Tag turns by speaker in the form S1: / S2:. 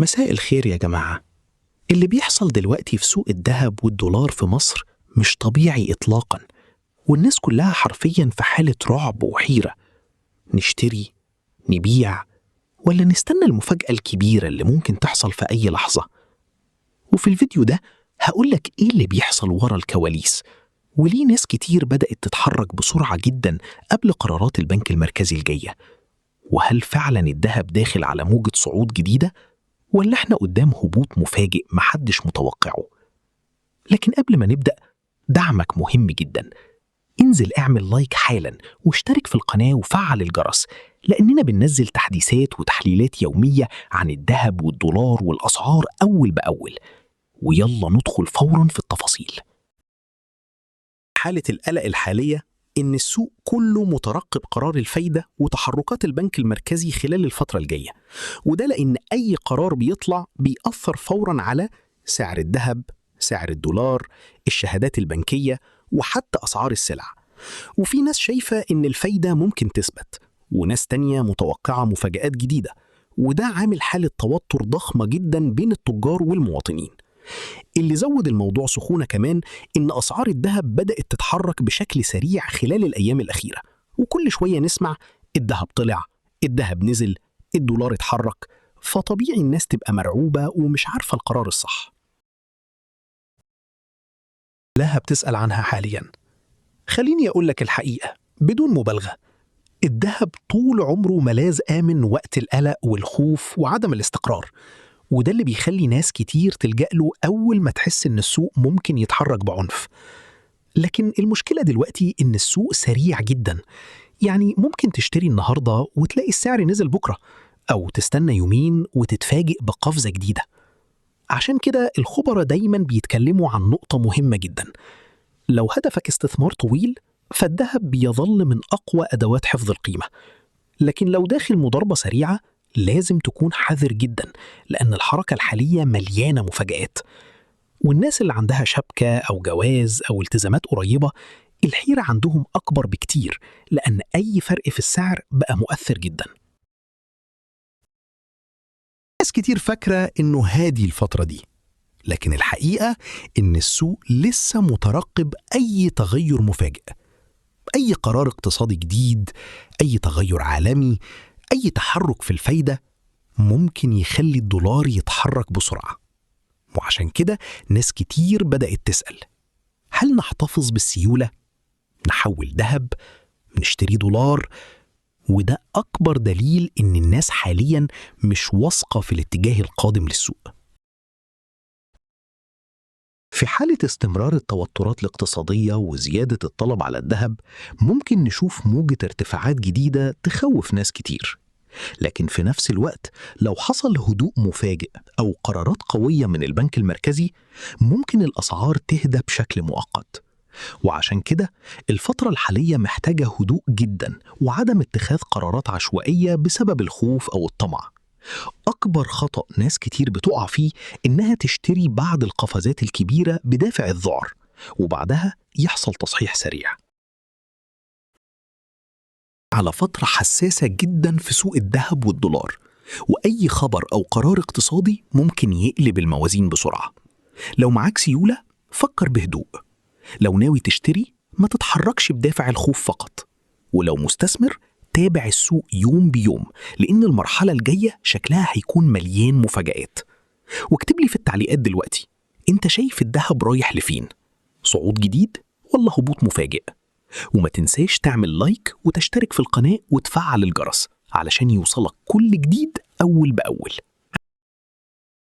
S1: مساء الخير يا جماعة. اللي بيحصل دلوقتي في سوق الذهب والدولار في مصر مش طبيعي إطلاقا، والناس كلها حرفيا في حالة رعب وحيرة. نشتري، نبيع، ولا نستنى المفاجأة الكبيرة اللي ممكن تحصل في أي لحظة؟ وفي الفيديو ده هقولك إيه اللي بيحصل ورا الكواليس، وليه ناس كتير بدأت تتحرك بسرعة جدا قبل قرارات البنك المركزي الجاية، وهل فعلا الذهب داخل على موجة صعود جديدة، ولا احنا قدام هبوط مفاجئ محدش متوقعه؟ لكن قبل ما نبدأ، دعمك مهم جدا. انزل اعمل like حالا واشترك في القناة وفعل الجرس، لأننا بننزل تحديثات وتحليلات يومية عن الذهب والدولار والأسعار أول بأول. ويلا ندخل فورا في التفاصيل. حالة القلق الحالية إن السوق كله مترقب قرار الفايدة وتحركات البنك المركزي خلال الفترة الجاية، وده لأن أي قرار بيطلع بيأثر فورا على سعر الذهب، سعر الدولار، الشهادات البنكية، وحتى أسعار السلع. وفي ناس شايفة إن الفايدة ممكن تثبت، وناس تانية متوقعة مفاجآت جديدة، وده عامل حالة توتر ضخمة جدا بين التجار والمواطنين. اللي زود الموضوع سخونة كمان إن أسعار الذهب بدأت تتحرك بشكل سريع خلال الأيام الأخيرة، وكل شوية نسمع الذهب طلع، الذهب نزل، الدولار اتحرك، فطبيعي الناس تبقى مرعوبة ومش عارفة القرار الصح.
S2: لها بتسأل عنها حاليا. خليني أقول لك الحقيقة بدون مبالغة، الذهب طول عمره ملاذ آمن وقت القلق والخوف وعدم الاستقرار، وده اللي بيخلي ناس كتير تلجأ له أول ما تحس إن السوق ممكن يتحرك بعنف. لكن المشكلة دلوقتي إن السوق سريع جدا، يعني ممكن تشتري النهاردة وتلاقي السعر نزل بكرة، أو تستنى يومين وتتفاجئ بقفزة جديدة. عشان كده الخبراء دايما بيتكلموا عن نقطة مهمة جدا: لو هدفك استثمار طويل فالذهب بيظل من أقوى أدوات حفظ القيمة، لكن لو داخل مضاربة سريعة لازم تكون حذر جدا، لأن الحركة الحالية مليانة مفاجآت. والناس اللي عندها شبكة أو جواز أو التزامات قريبة، الحيرة عندهم أكبر بكتير، لأن أي فرق في السعر بقى مؤثر جدا.
S3: ناس كتير فاكرة إنه هادي الفترة دي، لكن الحقيقة إن السوق لسه مترقب أي تغير مفاجئ، أي قرار اقتصادي جديد، أي تغير عالمي، أي تحرك في الفايدة ممكن يخلي الدولار يتحرك بسرعة. وعشان كده ناس كتير بدأت تسأل: هل نحتفظ بالسيولة؟ نحول ذهب؟ نشتري دولار؟ وده أكبر دليل إن الناس حاليا مش واثقة في الاتجاه القادم للسوق.
S1: في حالة استمرار التوترات الاقتصادية وزيادة الطلب على الذهب، ممكن نشوف موجة ارتفاعات جديدة تخوف ناس كتير. لكن في نفس الوقت لو حصل هدوء مفاجئ أو قرارات قوية من البنك المركزي، ممكن الأسعار تهدى بشكل مؤقت. وعشان كده الفترة الحالية محتاجة هدوء جدا وعدم اتخاذ قرارات عشوائية بسبب الخوف أو الطمع. أكبر خطأ ناس كتير بتقع فيه إنها تشتري بعد القفزات الكبيرة بدافع الذعر، وبعدها يحصل تصحيح سريع. على فترة حساسة جدا في سوق الذهب والدولار، وأي خبر أو قرار اقتصادي ممكن يقلب الموازين بسرعة. لو معاك سيولة فكر بهدوء، لو ناوي تشتري ما تتحركش بدافع الخوف فقط، ولو مستثمر تابع السوق يوم بيوم، لأن المرحلة الجاية شكلها هيكون مليان مفاجآت. واكتب لي في التعليقات دلوقتي، انت شايف الذهب رايح لفين؟ صعود جديد ولا هبوط مفاجئ؟ وما تنساش تعمل like وتشترك في القناة وتفعل الجرس علشان يوصلك كل جديد أول بأول.